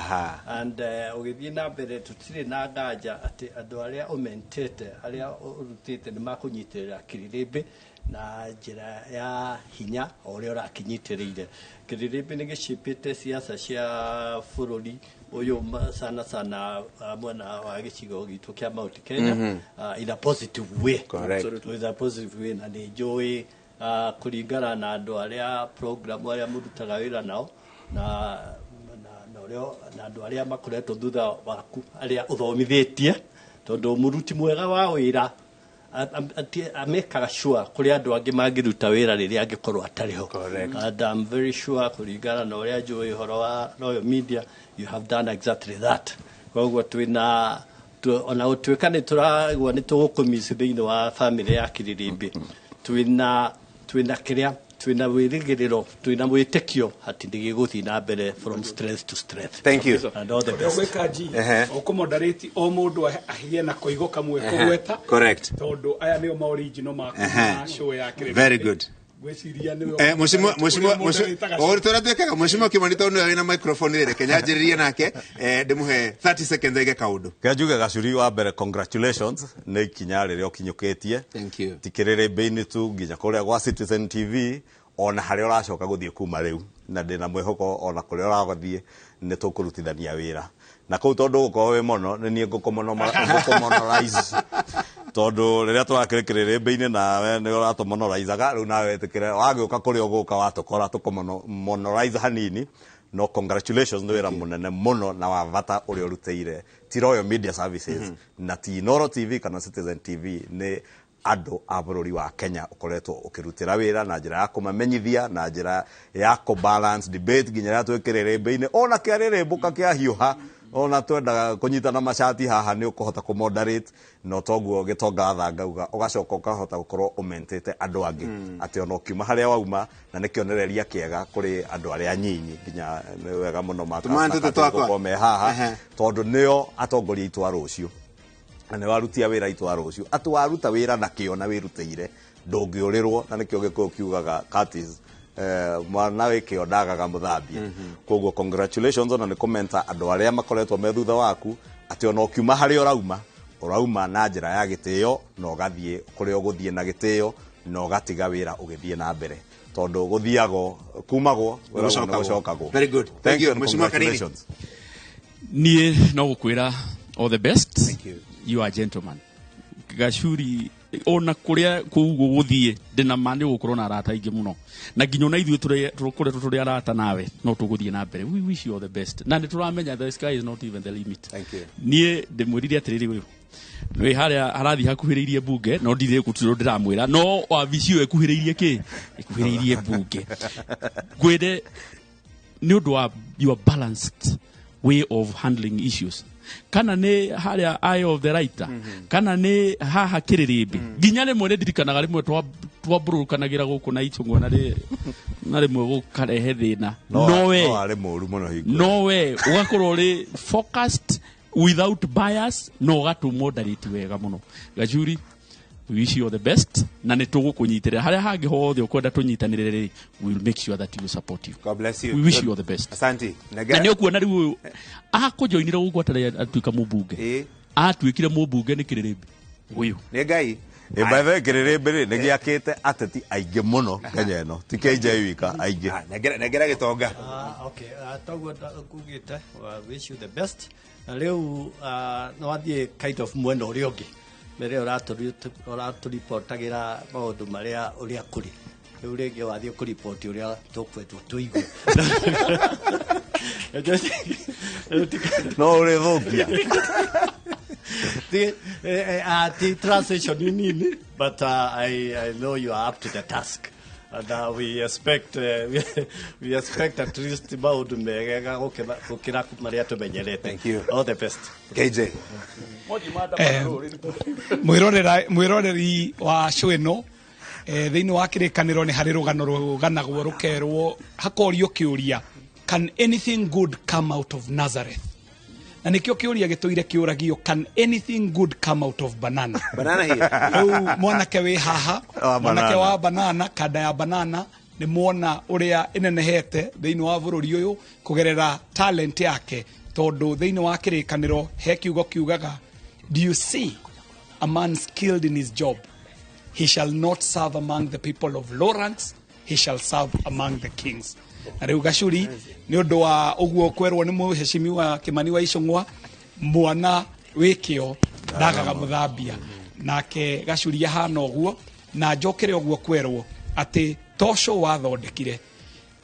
And ũgĩthiĩ na mbere tũtirĩ na nganja atĩ andũ arĩa ũmentete, arĩa ũrutĩte nĩ makũnyitĩrĩra kĩrĩrĩmbĩ na njĩra ya hinya o ũrĩa ũrakĩnyitĩrĩire. Kĩrĩrĩmbĩ nĩ gĩcĩpĩte siasa cia bũrũri ũyũ sana sana mwena wa gĩcigo gitũ kĩa Mount Kenya in a positive way. Correct. In a positive way, na nĩ njũĩ kũringana na andũ arĩa program arĩa mũrutaga wĩra nao na andũ arĩa makoretwo thutha waku arĩa ũthomithĩtie, tondũ mũruti mwega wa wĩra amekaga sure kũrĩ andũ angĩ mangĩruta wĩra rĩrĩa angĩkorwo atarĩ ho. And I'm very sure kũringana na ũrĩa njũĩ ũhoro wa Royal Media, you have done exactly that. Koguo twĩna ona gũtuĩka nĩ tũragua nĩ tũgũkũmiss thĩinĩ wa family ya Kĩrĩrĩmbĩ, twĩna kĩrĩa twĩna wĩrĩgĩrĩro, twĩna mwĩtĩkio atĩ nĩ gĩgũthiĩ na mbere from strength to strength. Thank you. And all the best. Ũgwĩka G, ũkũmoderate o mũndũ ahĩe na koigo kamwe kũgweta. Correct. Tondũ aya nĩo ma original ma show ya Kĩrĩrĩmbĩ. Very good. Ngwĩciria nĩwe Mheshimiwa ũrĩa twĩkaga Mheshimiwa Kimani tondũ nĩwe wĩna microphone rĩ, reke nyanjĩrĩrie nake, ndĩmũhe 30 seconds aige kaũndũ. Kĩa njuge Gacuri wa mbere, congratulations nĩ ikinya rĩrĩa ũkinyũkĩtie. Thank you. Ti kĩrĩrĩmbĩ-inĩ tu nginya kũrĩa gwa Citizen TV ona harĩa ũracoka gũthiĩ kuma rĩu, na ndĩna mwĩhoko ona kũrĩa ũragathiĩ nĩ tũkũrutithania wĩra na kũu, tondũ ũgũkorwo wĩ mũno nĩ niĩ ngũkũmonorize tondũ rĩrĩa tũrakĩrĩ kĩrĩrĩmbĩ-inĩ nawe nĩ ũratũmonorizaga rĩu nawe wĩtĩkĩre wagĩũka kũrĩa ũgũka watũkora tũkũmonorize hanini. No congratulations nĩ wĩra mũnene mũno na wa bata ũrĩa ũrutĩire ti Royal Media Services na ti Inooro TV kana Citizen TV, nĩ andũ a bũrũri wa Kenya ũkoretwo ũkĩrutĩra wĩra na njĩra ya kũmamenyithia na njĩra ya kũ-balance debate nginya rĩrĩa twĩ kĩrĩrĩmbĩ-inĩ ona kĩarĩrĩmbũka kĩahiũha ona twendaga kũnyitana macati haha nĩ ũkũhota kũ-moderate, no toguo gĩtonga thangauga ũgacoka ũkahota gũkorwo ũmentĩte andũ angĩ atĩ ona ũkiuma harĩa wauma, na nĩ kĩonereria kĩega kũrĩ andũ arĩa anyinyi nginya nĩ wega mũno gũkorwo me haha tondũ nĩo atongoria aitũ a rũciũ. Na nĩ warutia wĩra itwa rũciũ, atĩ waruta wĩra na kĩo na wĩrutĩire, ndũngĩũrĩrwo. Na nĩkĩo Gĩkũyũ kiugaga, Curtis, mwana wĩ kĩo ndagaga mũthambia. Koguo congratulations, ona nĩ kũmenta andũ arĩa makoretwo me thutha waku, atĩ ona ũkiuma harĩa ũrauma, ũrauma na njĩra ya gĩtĩo, na ũgathiĩ kũrĩa ũgũthiĩ na gĩtĩo, na ũgatiga wĩra ũgĩthiĩ na mbere, tondũ gũthiagwo kumagwo, wĩra nĩ gũcokagwo. Very good. Thank you and Mheshimiwa Kanini. congratulations. Niĩ no gũkwĩra all the best. Thank you. You are a gentleman, Gacuri. Ona kũrĩa kũu gũgũthiĩ, ndĩna ma nĩ ũgũkorwo na arata aingĩ mũno, na nginya ona ithuĩ tũkoretwo tũrĩ arata nawe, no tũgũthiĩ na mbere. We wish you all the best, na nĩ tũramenya the sky is not even the limit. Thank you. Niĩ ndĩmwĩrire atĩrĩrĩ, ũyũ wĩ harĩa harathiĩ hakuhĩrĩirie mbunge, no ndirĩ gũtirĩ ndĩramwĩra, no wabici ĩyo ĩkuhĩrĩirie kĩ, ĩkuhĩrĩirie mbunge. Ngwĩre nĩ ũndũ wa your balanced way of handling issues, kana nĩ harĩa Eye of the Writer, kana nĩ haha Kĩrĩrĩmbĩ, nginya rĩmwe nĩ ndirikanaga rĩmwe twambũrũkanagĩra gũkũ na Ichũng'wa, na rĩmwe gũkarehe thĩna, no we no arĩ mũru mũno hingo. No we ũgakorwo ũrĩ focused without bias, no ũgatũ moderate wega mũno. Gacuri, we wish you all the best, na nĩ tũgũkũnyitĩrĩra harĩa hangĩ hothe ũkwenda tũnyitanĩrĩre rĩ, we will make sure that we will support you. God bless you. We wish you all the best. Asante. Na nĩ ũkuona rĩu ũyũ akũjoinire gũkũ atarĩ atuĩka mũmbunge. Atuĩkire mũmbunge nĩ Kĩrĩrĩmbĩ ũyũ. Nĩ Ngai. Ĩ, by the way, Kĩrĩrĩmbĩ rĩ nĩ gĩakĩte ateti aingĩ mũno Kenya ĩno, ti KJ wika, aingĩ. Ah, nengera gĩtonga. Ah, okay. Toguo ngugĩte, wish you the best. Na rĩu no wathiĩ kind of mwena ũrĩa ũngĩ, mbere ũratũripotagĩra maũndũ marĩa ũrĩa kũrĩ, rĩu rĩngĩ wathiĩ kũripoti ũrĩa tũkwendwo tũigue. No ũrĩ thũkia. Ti translation nini, but I know you are up to the task and we expect at least maũndũ megega gũkĩra marĩa tũmenyerete. Thank you. All the best. KJ. Mwĩroreri wa show ĩno, thĩinĩ wa Kĩrĩkanĩro nĩ harĩ rũgano rũganagwo, rũkerwo, hakorio kĩũria, "Can anything good come out of Nazareth?" Na nĩkĩo kĩũria gĩtũire kĩũragio, "Can anything good come out of banana?" Banana here. Rĩu mwanake wĩ haha, Wa mwanake banana. wa banana, kanda ya banana, nĩ muona ũrĩa ĩnenehete thĩinĩ wa bũrũri ũyũ kũgerera talent yake, tondũ thĩinĩ wa Kĩrĩkanĩro he kiugo kiugaga, "Do you see a man skilled in his job? He shall not serve among the people of low ranks, he shall serve among the kings." Na rĩu Gacuri, nĩ ũndũ wa ũguo kwerwo nĩ mũhecimiwa Kĩmani wa Icũng'wa, mwana wĩ kĩo ndagaga mũthambia, nake Gacuri ahana ũguo. Na njokere ũguo kwerwo atĩ toco wathondekire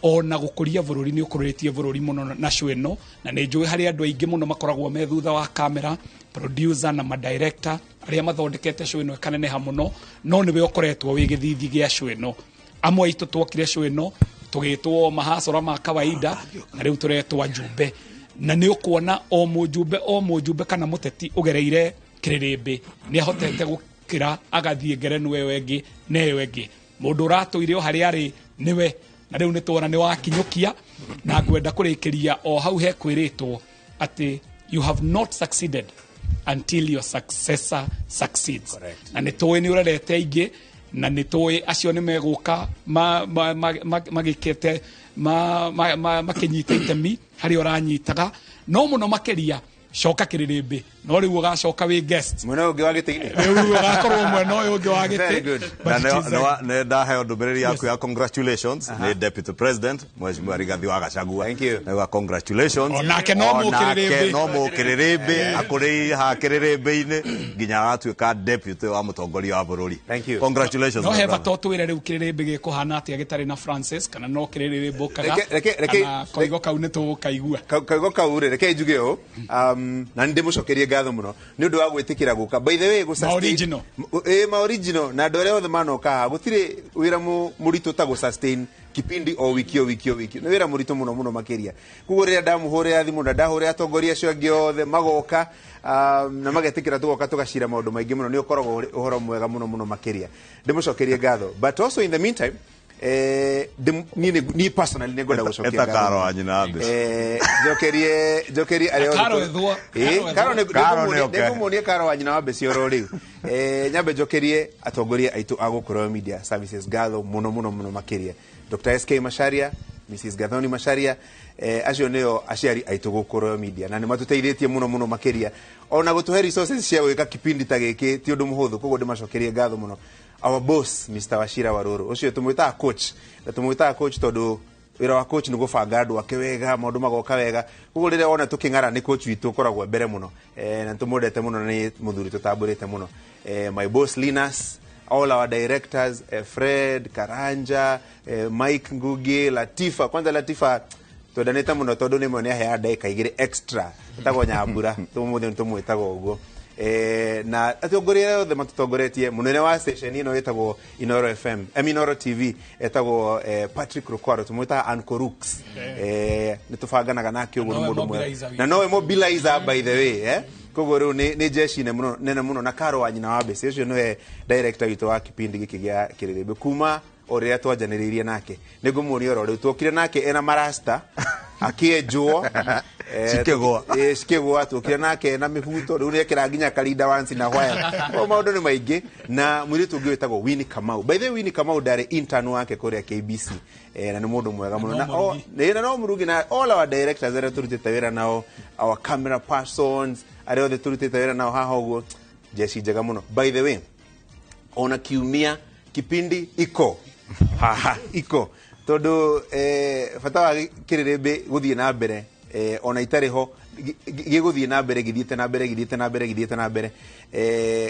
ona gũkũria bũrũri, nĩ ũkũrĩtie bũrũri mũno na show ĩno, na nĩ njũĩ harĩ andũ aingĩ mũno makoragwo me thutha wa kamera, producer na madirector arĩa mathondekete show ĩno ĩkaneneha mũno, no nĩwe ũkoretwo wĩ gĩthithi gĩa show ĩno. Amwe aitũ twokire show ĩno tũgĩtwo mahacora ma kawaida, na rĩu tũretwo njumbe, na nĩ ũkuona o mũjumbe, o mũjumbe kana mũteti ũgereire Kĩrĩrĩmbĩ nĩ ahotete gũkĩra agathiĩ ngerenwa ĩyo ĩngĩ na ĩyo ĩngĩ. Mũndũ ũratũire o harĩa arĩ nĩwe, na rĩu nĩ tuona nĩ wakinyũkia. Na ngwenda kũrĩkĩria o hau he kwĩrĩtwo atĩ you have not succeeded until your successor succeeds. Correct. Na nĩ tũĩ nĩ ũrerete aingĩ, na nĩ tũĩ acio nĩ megũka magĩkĩte makĩnyita itemi harĩa ũranyitaga, no mũno makĩria coka Kĩrĩrĩmbĩ, no rĩu ũgacoka wĩ guest. Mwena ũyũ ũngĩ wa gĩtĩ-inĩ. Rĩu ũgakorwo mwena ũyũ ũngĩ wa Very gĩtĩ. good. But Na it is nĩ ndaheo ndũmĩrĩri yaku ya congratulations nĩ Deputy President, Mheshimiwa Rigathi wa Gachagua. Thank you. Nĩuga congratulations. Onake no Onake mũkĩrĩrĩmbĩ. no mũkĩrĩrĩmbĩ, akũrĩire haha Kĩrĩrĩmbĩ-inĩ nginya agatuĩka deputy wa mũtongoria wa bũrũri. Thank you. Congratulations, no my he brother. bata ũtwĩre rĩu Kĩrĩrĩmbĩ gĩkũhana atĩa gĩtarĩ na Francis, kana no Kĩrĩrĩmbĩ ũkaga, kana koigo kau nĩ tũgũkaigua? Kaigo kau rĩ, reke njuge ũũ, na nĩ ndĩmũcokerie ngatho mũno nĩ ũndũ wa gwĩtĩkĩra gũka. By the way, gũ Ma original. Ĩ, ma original, na andũ arĩa othe manoka haha, gũtirĩ wĩra mũritũ ta gũ sustain kipindi o wiki, o wiki, o wiki. Nĩ wĩra mũritũ mũno mũno makĩria. Koguo rĩrĩa ndamũhũrĩra thimũ na ndahũrĩra atongoria acio angĩ othe, magoka na magetĩkĩra, tũgoka tũgacira maũndũ maingĩ mũno, nĩ ũkoragwo ũrĩ ũhoro mwega mũno mũno makĩria. Ndĩmũcokerie ngatho, but also in the meantime, Niĩ personally nĩ ngwenda gũcokia Eta ngatho Karo mũno. wa nyina wa mbeca. Njokerie arĩa othe Karo ethwo. Ĩĩ, Karo Karo nĩ- Karo nĩ oke. nĩngũmuonia Karo wa nyina wa mbeca oro rĩu. Nyambe njokerie atongoria aitũ a gũkũ Royal Media Services ngatho mũno mũno mũno makĩria. Dr. SK Macharia, Mrs. Gathoni Macharia, acio nĩo aciari aitũ gũkũ Royal Media na nĩ matũteithĩtie mũno mũno makĩria ona gũtũhe resources cia gwĩka kipindi ta gĩkĩ ti ũndũ mũhũthũ, koguo ndĩmacokerie ngatho mũno. Our boss Mr. Wachira Waruru, ũcio tũmwĩtaga coach, na tũmwĩtaga coach tondũ wĩra wa coach nĩ gũbanga andũ ake wega, maũndũ magoka wega. Koguo rĩrĩa wona tũkĩng'ara nĩ coach witũ ũkoragwo mbere mũno, na nĩtũmwendete mũno na nĩ mũthuri tũtambũrĩte mũno. My boss Linus, all our directors, Fred Karanja, Mike Ngugi, Latifa. Kwanza Latifa twendanĩte mũno tondũ nĩ mwe nĩaheaga ndagĩka igĩrĩ extra, etagwo Nyambura, tũmũthĩ nĩtũmwĩtaga ũguo. Na atongoria arĩa othe matũtongoretie, mũnene wa station ĩno ĩtagwo Inoro FM, Inoro TV, etagwo Patrick Rukwaro, tũmwĩtaga Uncle Rooks. Nĩ tũbanganaga nake ũguo, nĩ Nowe mũndũ mwega mobilizer na nowe mobilizer by the way, Koguo rĩu nĩ jeshi nene mũno. Na Karo wa nyina wa Mbĩcĩ, ũcio nĩwe director witũ wa kipindi gĩkĩ gĩa Kĩrĩrĩmbĩ kuma o rĩrĩa twanjanĩrĩirie nake. Nĩ ngũmuonia oro rĩu tuokire nake ena marasta akĩenjwo, Cikĩgũa. Cikĩgũa, tuokire nake ena mĩbuto, rĩu nĩekĩra nginya karinda once in a while. Koguo maũndũ nĩ maingĩ. Na mũirĩtu ũngĩ wĩtagwo Winnie Kamau, by the way Winnie Kamau ndarĩ intern wake kũrĩa KBC, na nĩ mũndũ mwega mũno. No mũrugi. Na no mũrugi. Na all our directors arĩa tũrutĩte wĩra nao, our camera persons arĩa othe tũrutĩte wĩra nao haha ũguo, jeshi njega mũno. By the way, ona kiumia kipindi iko haha iko tondu bata wa Kĩrĩrĩmbĩ gũthiĩ na mbere, ona itarĩ ho gĩgũthiĩ na mbere, gĩthiĩte na mbere, gĩthiĩte na mbere, gĩthiĩte na mbere.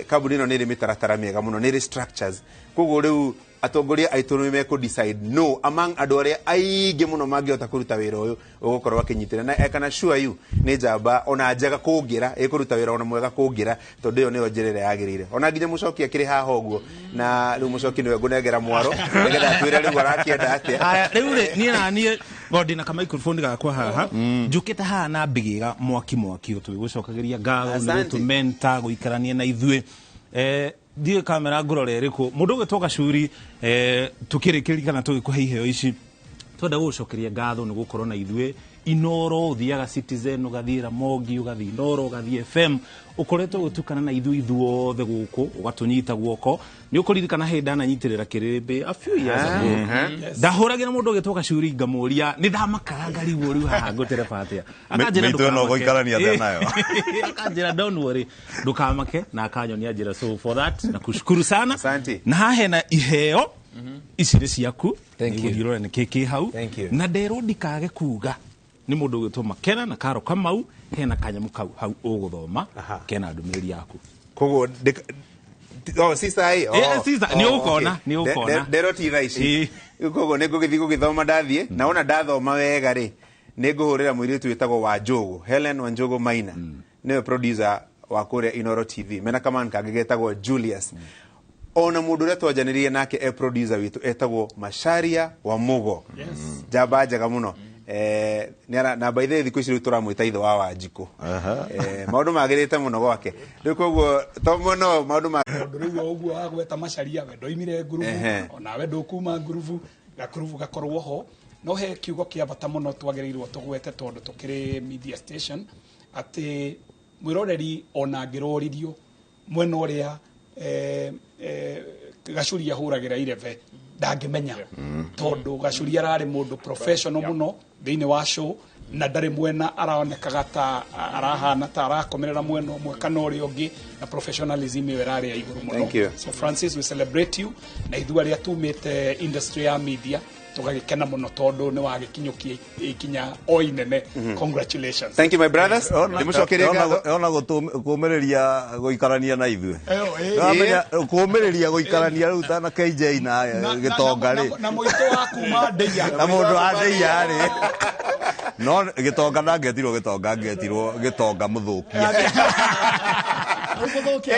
Kambuni ĩno nĩ ĩrĩ mĩtaratara mĩega mũno, nĩ ĩrĩ structures, koguo rĩu atongoria aitũ nĩ mekũ decide no among andũ arĩa aingĩ mũno mangĩhota kũruta wĩra ũyũ ũgũkorwo akĩnyitĩrĩra na I can assure you nĩ njamba ona njega kũngĩra ĩkũruta wĩra ona mwega kũngĩra, tondũ ĩyo nĩyo njĩra ĩrĩa yagĩrĩire. Ona nginya mũcoki akĩrĩ haha ũguo, na rĩu mũcoki nĩwe ngũnengera mwaro nĩgetha atwĩre rĩu arakĩenda atĩa. Aya, rĩu rĩ, niĩ na niĩ ngo ndĩna ka microphone gakwa haha, njũkĩte haha na mbigĩra mwaki mwaki tũgĩgũcokagĩria ngatho nĩ Asante. gũtũmenta gũikarania na ithuĩ. Ndiũĩ kamera ngũrora ĩrĩkũ, mũndũ ũgwĩtwo Gacuri, tũkĩrĩkĩria kana tũgĩkũhe iheo ici, twenda gũgũcokeria ngatho nĩ gũkorwo na ithuĩ Inoro, ũthiaga Citizen, ũgathiĩ Ramogi, ũgathiĩ Inoro, ũgathiĩ FM, ũkoretwo ũgĩtukana na ithuĩ ithuothe gũkũ, ũgatũnyita guoko. Nĩ ũkũririkana hĩndĩ ndananyitĩrĩra Kĩrĩmbĩ a few years ago, ndahũragĩra mũndũ ũgĩtwo Gacuri ngamũria nĩ ndamakaga ngarigwo rĩu haha ngũtereba atĩa. Akanjĩra Mĩitũ ĩno ndũkamake. ũgũikarania atĩa nayo? Akanjĩra don't worry, ndũkamake, na akanyonia njĩra. So for that nakushukuru sana. Asante. Na haha hena iheo ici nĩ ciaku. Thank you. Nĩgũthiĩ ũrore nĩkĩ kĩ hau. Thank you. Na nderwo ndikage kuga nĩ mũndũ ũgwĩtwo Makena na Karo Kamau, hena kanyamũ kau hau ũgũthoma kena ndũmĩrĩri yaku. Koguo oh, sister ĩ, oh, Sister, oh, nĩ ũkona, okay. nĩ ũkona. Nderwo ti thaa ici. Ĩ. Koguo nĩ ngũgĩthiĩ gũgĩthoma ndathiĩ na wona ndathoma wega rĩ, nĩ ngũhũrĩra mũirĩtu wĩtagwo Wanjũgũ, Helen Wanjũgũ Maina, nĩwe producer wa kũrĩa Inoro TV, mena kaman kangĩ getagwo Julius. Ona mũndũ ũrĩa twanjanĩrĩire nake e producer witũ etagwo Macharia wa Mugo, njamba njega mũno. Na by the way thikũ ici rĩu tũramwĩta ithe wa Wanjikũ. Maũndũ magĩrĩte mũno gwake rĩu, koguo to mũno maũndũ ma Tondũ rĩu o ũguo wagweta Macharia, we ndoimire ngurubu, onawe ndũkuma ngurubu, gakurubu gakorwo ho. No he kiugo kĩa bata mũno twagĩrĩirwo tũgwete tondũ tũkĩrĩ media station, atĩ mwĩroreri ona angĩroririo mwena ũrĩa Gacuri ahũragĩra irebe ndangĩmenya, tondũ Gacuri ararĩ mũndũ professional mũno thĩinĩ wa show, na ndarĩ mwena aronekaga ta arahana ta arakomerera mwena ũmwe kana ũrĩa ũngĩ, na professionalism ĩyo ĩrarĩ ya igũrũ mũno. Thank you. So Francis, we celebrate you, na ithuĩ arĩa tumĩte industry ya media tũgagĩkena mũno tondũ nĩ wagĩkinyũkia ikinya o inene. Congratulations. Thank you, my brothers, ndĩmũcokerie ngatho. Ona kũmĩrĩria gũikarania na ithuĩ. Ĩyo, ĩ. Nĩwamenya, kũmĩrĩria gũikarania rĩu ta na KJ na gĩtonga rĩ, na mũitũ wa kuma Ndeia. Na mũndũ wa Ndeia rĩ, no gĩtonga ndangĩetirwo gĩtonga, angĩetirwo gĩtonga mũthũkia.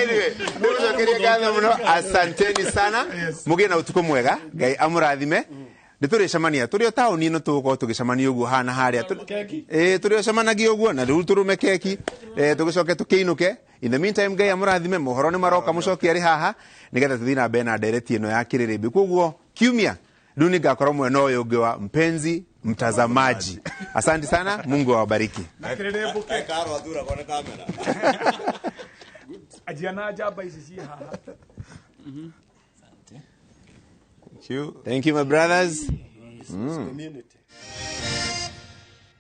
Anyway, ndĩmũcokerie ngatho mũno, asanteni sana, mũgĩe na ũtukũ mwega, Ngai amũrathime. Nĩ tũrĩcemania tũrĩ o taũni ĩno, tũgũkorwo tũgĩcemania ũguo hana harĩa. Ĩ, tũrĩ o cemanagia ũguo na rĩu tũrũme keki, tũgĩcoke tũkĩinũke. In the meantime, Ngai amũrathime. Mohoro nĩ maroka, mũcoki arĩ haha nĩgetha tũthiĩ na mbere na ndereti ĩno ya Kĩrĩrĩmbĩ. Koguo kiumia Rĩu nĩ ngakorwo mwena ũyũ ũngĩ wa mpenzi mtazamaji. Asante sana, Mungu awabariki. Na kĩrĩrĩmbũke. Karo athuragwo nĩ kamera. Anjia na njamba ici ciĩ haha. Thank you. Thank you, my brothers. Community.